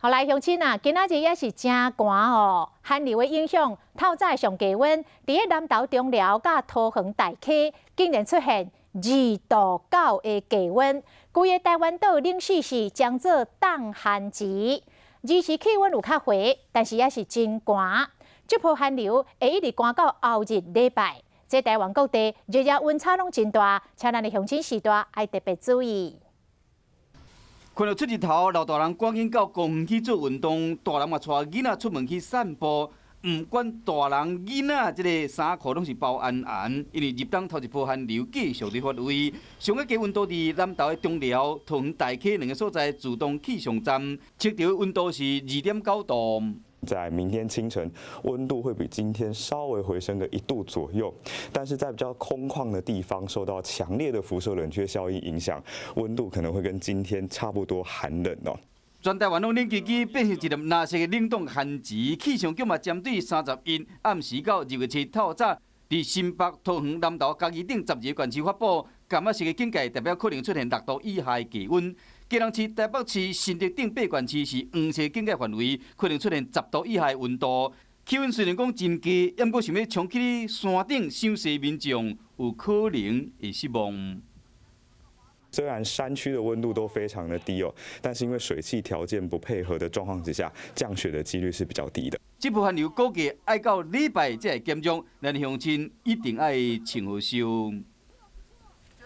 好來，鄉親啊，今仔日也是誠寒哦，寒流的影響，透早上低溫，佇咧南投中寮佮桃園大溪，竟然出現2度9的低溫。規個台灣島冷死死，將做凍寒時。二時氣溫有較回，但是也是真寒。這波寒流會一直寒到後日禮拜。這台灣各地日夜溫差攏真大，請咱的鄉親序大愛特別注意。看著出日頭，老大人趕緊到公園去做運動，大人嘛帶囡仔出門去散步。毋管大人囡仔，這个衫褲攏是包嚴嚴，因為入冬頭一波寒流繼續佇發威。上個低溫度佇南投的中寮、桃園大溪兩个所在自動氣象站測著溫度是2.9度。在明天清晨，溫度會比今天稍微回升個1度左右，但是在比較空曠的地方，受到強烈的輻射冷卻效應影響，溫度可能會跟今天差不多寒冷哦。全台灣攏冷吱吱，變成一粒藍色的冷凍寒池。氣象局嘛針對31暗時到2月7透早，佇新北、桃園、南投、嘉義等12個縣市發布柑仔色的警戒，代表可能出現6度以下的低溫。基隆市、台北市、新竹等八縣市是黃色警戒範圍，可能出現10度以下的溫度。氣溫雖然講真低，毋過想欲衝去山頂賞雪民眾有可能會失望。雖然山區的溫度都非常的低哦，但是因為水汽條件不配合的狀況之下，降雪的幾率是比較低的。這波寒流估計愛到禮拜才會減弱，咱鄉親一定愛穿好袖。